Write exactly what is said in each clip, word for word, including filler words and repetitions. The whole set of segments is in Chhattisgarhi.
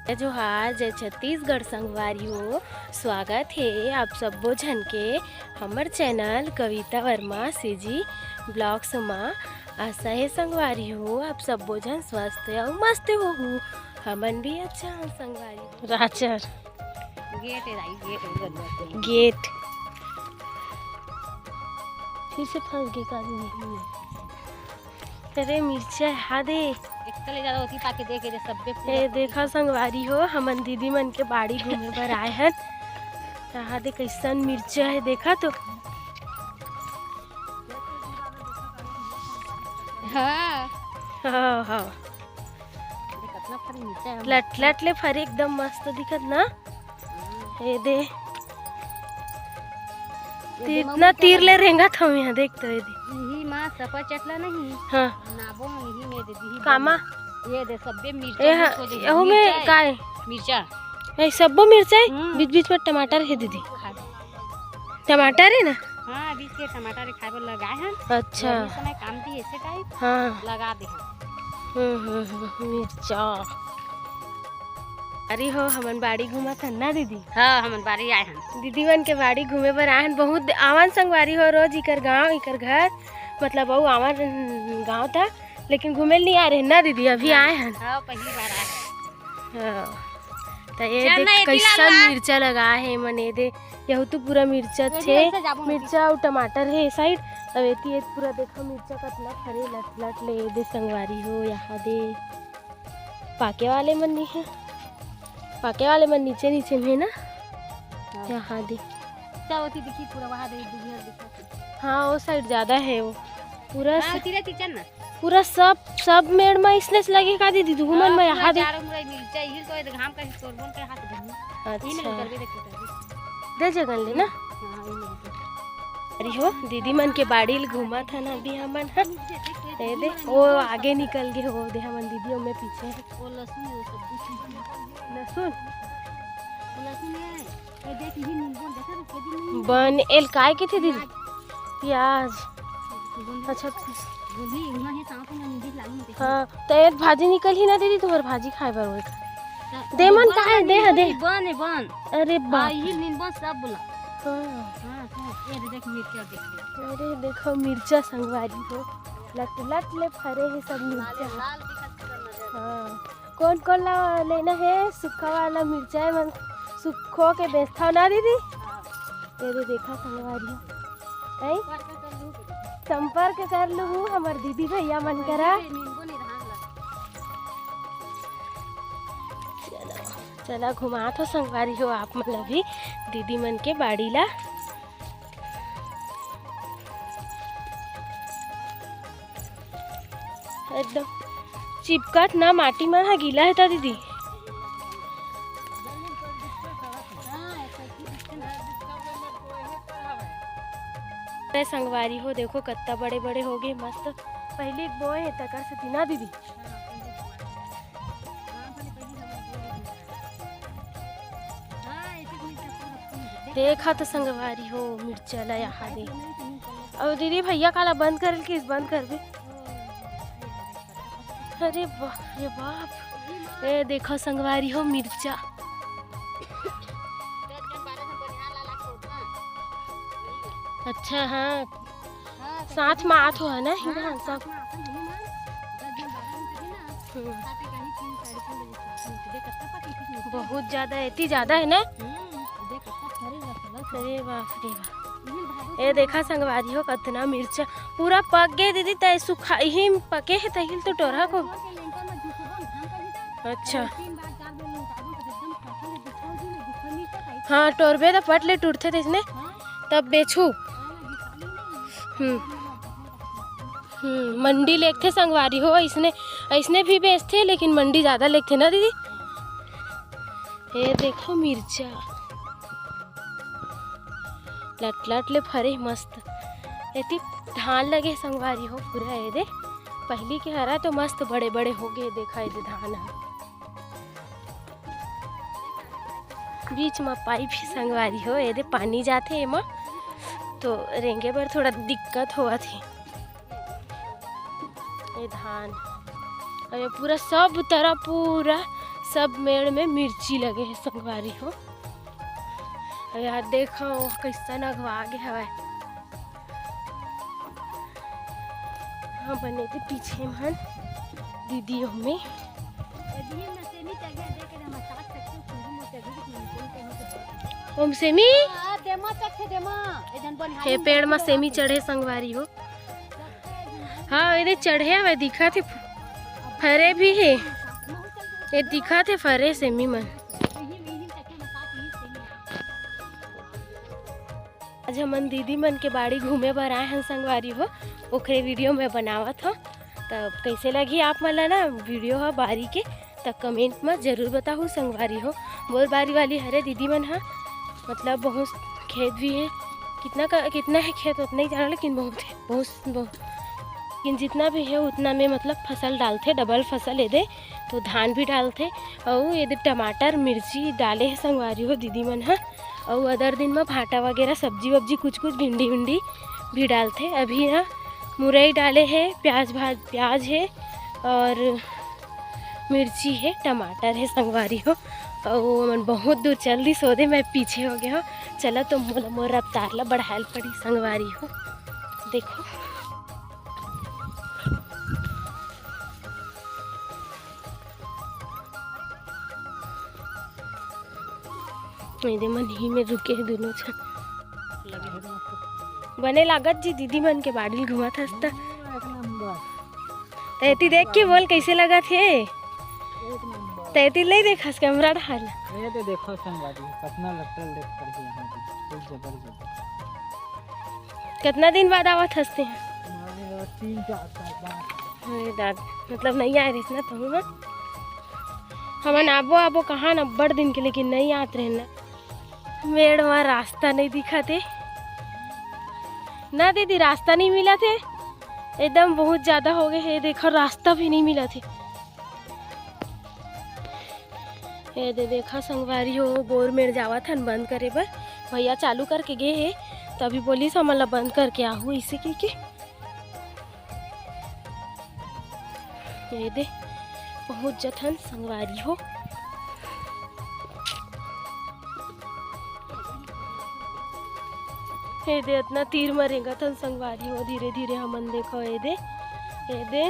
जय जोहार, जय छत्तीसगढ़ संगवारी हो। स्वागत हे आप सब्बो झन के हमर चैनल कविता वर्मा सीजी ब्लॉग्स मा। आशा हे संगवारी हो, आप सब्बो झन स्वस्थ अउ मस्त होहू। हमन भी अच्छा हन संगवारी हो। राचर। गेट हे दाई, गेट हे, गेट। फिर से फंस गे का दीदी? अरे मिर्चा हा दे। एक तले ज्यादा होती पाके देखे दे, सब्बे पूरा ए देखा संगवारी हो, हमन दीदी मन के बाड़ी घूमे बर आए हन। यहाँ दे कैसन मिर्चा हे, देखा तो। हाँ। हाँ, हाँ। अरे, कतना फरे मिर्चा हे। लट लट ले फरे, एकदम मस्त दिखत ना। हम्म। ए दे। ये तीर, दे ना मम्मी तीर चला ले दे। रेंगत हूँ यहाँ, देख तो ए दे। इही माँ सफा चटला नहीं। हाँ। नाबो हम इही में दे दी। कामा? ये दे सब्बे मिर्चा ए हा, मिर्च हो जाही। एहू में मिर्चा हे। का हे? मिर्चा। ए सब्बो मिर्चा हे? हम्म। बीच बीच में टमाटर हे दीदी। खा। टमाटर हे ना? हाँ, बीच के टमाटर खाए बर लगाए हन। अच्छा। गर्मी समय काम दी ऐसे टाइप। हाँ। लगा दे हन। हम्म, हम्म, हम्म, मिर्चा। अरे हो, हमन बाड़ी घूमत हन ना दीदी? हाँ, हमन बाड़ी आए हन। दीदी मन के बाड़ी घूमे बर आए हन। बहुत दे-, आवन संगवारी हो, रोज इकर गांव, इकर घर, मतलब अउ आवन गांव त, लेकिन घूमे ल नहीं आए रहे ना दीदी, अभी हाँ। आए हन। हाँ, पहली बार आए हन। हाँ। त ये चल देख ना, एती ला कैसन ला। मिर्चा लगा हे मन, ये दे, यहू तो पूरा मिर्चा ये छे, भी ऐसे जाबो मिर्चा अउ टमाटर हे ए साइड। अब एती ये पूरा देखो मिर्चा कतना फरे लट लट ले, ये दे संगवारी हो, यहाँ दे। पाके वाले मन नहीं हे, पाके वाले मन नीचे नीचे में हे ना। हाँ। यहाँ दे। क्या होती दिखी पूरा वहाँ दे, दुनिया दिखा। हाँ, वो साइड ज्यादा हे वो। पूरा हाँ, स-, उतरे टीचर ना। पूरा सब, सब मेड़ में इसने से लगे का दीदी, तुहू मन हाँ, में पूरा यहाँ दे। चारों मुड़ा मिर्चा, ये तो घाम का तोड़बोन के हाथ धरी। ये में अच्छा। उतरबे देख, उतरबे। दे जगन ले ना। हाँ, ये में उतर। अरे हो, दीदी मन के बाड़ी ल घूमत हन अभी हमन ह। ए दे, वो आगे निकल गे हो, दे हमन दीदी ओमे पीछे। वो लहसुन हे, वो सब कुछ। लहसुन? वो लहसुन हे। ये देख, ये नींबू देखा तो कभी नहीं। बन एल काय के थे दीदी? प्याज। प्याज। गोंदली। अच्छा। गोंदली, वहाँ हे, सांस में नींबू लागू नहीं देखा। हाँ, तो एक भाजी निकल ही ना दीदी, तुम्हार भाजी खाए बर वो एक। तो दे मन बन का हे, दे, नींबू दे। बन हे, बन। अरे आ, बाप ये रे। नींबू सब बोला। हाँ। हाँ, तो ये देख, मिर्चा देख ले। अरे देखो, मिर्चा संगवारी हो, लट लट ले फरे हे सब मिर्चा। लाल, लाल दिखत पूरा नजर। हाँ। कौन कौन ला लेना हे? सुक्खा वाला मिर्चा हे मन, सुक्खो के बेचथव ना दीदी? हाँ। ये दे देखा संगवारी हो। हैं? संपर्क कर लूहू हमर दीदी भैया मन करा। चला, चला घुमात हो संगवारी हो आप मन ला भी दीदी मन के बाड़ी ला। एकदम चिपकत ना, माटी मन ह गीला हे त दीदी। अरे संगवारी हो, देखो कत्ता बड़े बड़े हो गे, मस्त। पहिली बोए हे तकर से दिना दीदी। देखा तो संगवारी हो, मिर्चा ला यहाँ दे। अब दीदी भैया काला बंद करल किस, बंद कर दे। अरे बाप रे बाप, ए देखो संगवारी हो मिर्चा। अच्छा हाँ, साथ में आत हो है ना, हाँ, हिंगड़ा सब। साथ में आत हो, घूम आए। दस जन, बारह जन कहीं ना, हम्म। साथ में कहीं तीन, साढ़े तीन बजे तक पहुंच गए, कत्ता पकी थी मिर्चा। बहुत ज्यादा, इतनी ज्यादा है ना? हम्म, देख, कत्ता फरे हुआ था, बस। अरे बाप रे बाप। इन्हीं भादों ए से देखा संगवारी हो, कतना मिर्चा पूरा पक गए दीदी, तय सुखा ही पके है, तहिल तो टोरहा को। तोड़ के लेंटर में झुकबो, धान का भी था। अच्छा। तीन बार, चार बार लौटाबो, तो एकदम खरखर ले दिखाओ जी, मैं दिखा नहीं था, हाँ, टोरबे तो पट ले टूटते थे इसने, हाँ। तब बेचू। हम्म। हम्म, मंडी लेगथे संगवारी हो, अइसने, अइसने भी बेचथे, लेकिन मंडी ज्यादा लेगथे ना दीदी। ये देखो मिर्चा, लट लट ले फरे मस्त। एती धान लगे संगवारी हो पूरा, ये दे पहली के हरा तो मस्त बड़े बड़े हो गए, देखा ये दे धान ह। बीच म पाइप ही संगवारी हो, एदे पानी जाथे एमा, तो रेंगे बर थोड़ा दिक्कत होवत हे। ये धान, अउ ये पूरा सब तरफ पूरा सब मेड़ में मिर्ची लगे हे संगवारी हो। अउ यार देखो कइसन अघवा गे हवय। हाँ, बने ते पीछे मन दीदी ओमे। ओम सेमी, हे पेड़ म सेमी चढ़े संगवारी हो। हाँ, एदे चढ़े हवय, दिखत हे, फरे भी हे। ये दिखत हे फरे सेमी मन। आज हमन दीदी मन के बाड़ी घूमे बर आए हन संगवारी हो, ओखरे वीडियो मैं बनावत हव। तब कइसे लगही आप मन ला ना वीडियो ह बारी के, त कमेंट म जरूर बताहू संगवारी हो। बोर बारी वाली हरे दीदी मन ह, मतलब बहुत खेत भी हे, कितना का, कितना हे खेत उतना ही जाना, लेकिन बहुत हे, बहुत, बहुत। लेकिन जितना भी हे उतना में मतलब फसल डालथे, डबल फसल एदे, तो धान भी डालथे, अउ एदे टमाटर, मिर्ची डाले हे संगवारी हो दीदी मन ह। अउ अदर दिन म भाटा वगैरह, सब्जी वब्जी, कुछ कुछ भिंडी विंडी भी डालथे। अभी ह मुरई डाले हे, प्याज भाज, प्याज हे और मिर्ची हे, टमाटर हे संगवारी हो। अउ ओमन बहुत दूर चल दिस, ओदे मैं पीछे हो गए हो। चला तो मोला मोर रफ्तार ला बढ़ायल पड़ी संगवारी हो। देखो, एदे मन ही में रुके हे दोनों झन। बने लागत जी दीदी मन के बाड़ी ल घुमत हस त। एक नंबर। त एती देख के बोल कइसे लगत हे। एक नंबर। त एती नहीं देखस कैमरा डाल। ये तो देखो संगवारी, कितना लट्टल देख कर यहाँ पे, बहुत जबरदस्त। कितना दिन बाद आवत हस ते? तीन चार साल बाद। अरे दादा, मतलब नहीं आए रहिस ना तहूँ ह। हमन आबो आबो कहाँ न अब्बड़ दिन के, लेकिन नहीं आत रहे ना। मेड़ म रास्ता नहीं दिखत हे ना दीदी, रास्ता नहीं मिलत हे। एकदम बहुत ज्यादा हो गए हे, देखो रास्ता भी नहीं मिलत हे। एदे देखा संगवारी हो, बोर मेड़ जावत हन बंद करे बर। भैया चालू करके गे हे, तभी बोलिस हमन ला बंद करके आहू, इसे कहिके। एदे पहुँच जथन संगवारी हो। एदे अतना तीर म रेंगत हन संगवारी हो, धीरे धीरे हमन देखो एदे, एदे।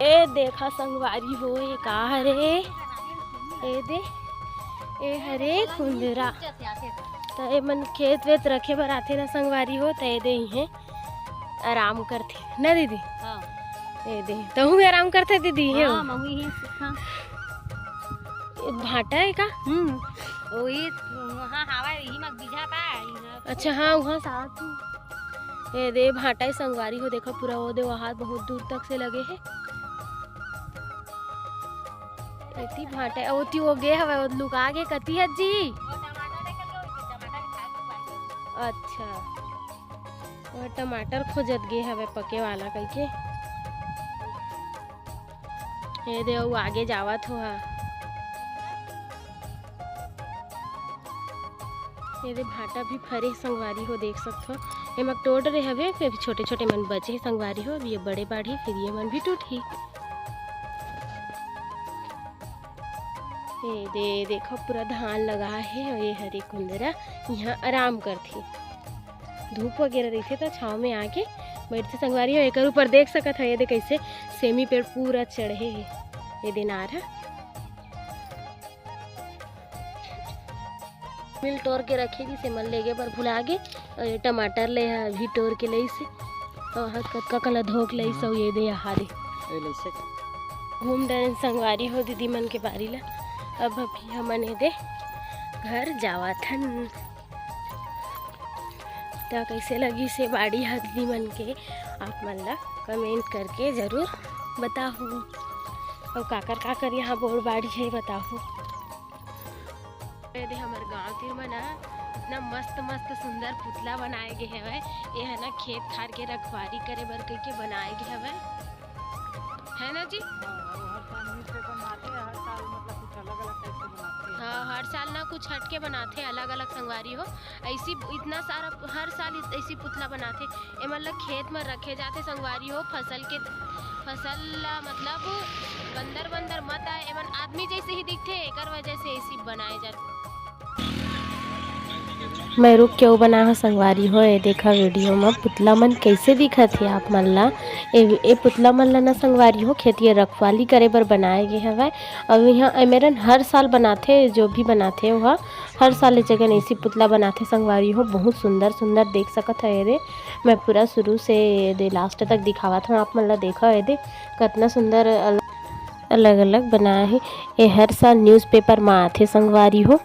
ए देखा संगवारी हो, ये का हरे? ए दे, ए हरे कुंदरा। त ए मन खेत वेत रखे बर आथे ना संगवारी हो, त ए दे इहे आराम करथे ना दीदी? हाँ। ए दे, तहूँ भी आराम करथे दीदी, हे हाँ, हो? मम्मी ही, हाँ। ए भाटा है का? हम्म, वही वहाँ हवा यही मग बीझा था, इहाँ। अच्छा, हाँ, वहाँ साथ ही। ए दे भाटा ही संगवारी हो, देखो पूरा वो दे वहाँ बहुत दूर तक से लगे है। एती भाटा, ओती वो गे हवे, वो लुका गे, कती है जी? अच्छा, वो टमाटर खोजत गे हवे पके वाला कहिके। ए दे, अउ आगे जावत हो हा। ए दे, भाटा भी फरे संगवारी हो, देख सकत हो। एमा टोड़ रहे हवे, फिर छोटे-छोटे मन बचे संगवारी हो। अब ये बड़े बाढ़ी, फिर ये मन भी टूटही। ए दे, देखो, पूरा धान लगा हे, अउ ये हरे कुंदरा इहाँ आराम करथे। धूप वगैरह रहिथे त छाँव में आके बैठथे संगवारी हो। एकर ऊपर देख सकत हो, ये दे कैसे सेमी पेड़ पूरा चढ़े हे, ये दे नार ह। मिल टोर के रखे दिस, एमन लेगे बर भुला गे। अउ ये टमाटर ले ह अभी टोर के लइस हे। अउ ह कतका कला धोक लइस, अउ ये दे, यहाँ दे। ए, लइसे का? घूम डरेन संगवारी हो दीदी मन के बारी ला। अब अभी हमन ए दे घर जावत हन। त कइसे लगिस हे बाड़ी ह दीदी मन के, आप मन ला comment करके जरूर बताहू। अउ काकर काकर यहाँ बोर बाड़ी हे बताहू। ए दे हमर गांव तीर म ना इतना मस्त मस्त सुंदर पुतला बनाए गे हवय। ए ह ना खेत खार के रखवारी करे बर कहिके बनाए गे हवय, है ना जी? हाँ, वो हर साल newspaper में आते हैं, हर साल मतलब कुछ अलग-अलग type से बनाते हैं। हाँ, हर साल ना कुछ हटके बनाथे अलग-अलग संगवारी हो। ऐसी इतना सारा हर साल इत-, ऐसी पुतला बनाथे। एमन ल खेत म रखे जाथे संगवारी हो, फसल के, फसल ल मतलब बंदर-वंदर मत आए, एमन आदमी जैसे ही दिखथे, एकर वजह से ऐसी बनाए जाथे। मैं रुक के ओ बना ह संगवारी हो। ए देखा वीडियो म पुतला मन कैसे दिखत हे आप मन ला। ए, ए पुतला मन ला ना संगवारी हो, खेत के रखवाली करे बर बनाए गे हवय। अउ इहाँ एमेरन हर साल बनाथे, जो भी बनाथे ओहा हर साल ए जगन ऐसी पुतला बनाथे संगवारी हो। बहुत सुंदर सुंदर देख सकत ह एदे। मैं पूरा शुरू से एदे लास्ट तक दिखावत हूँ आप मन ला। देखा एदे कतना सुंदर अल-, अलग अलग बनाए हे। ए हर साल न्यूज़पेपर म आथे संगवारी हो।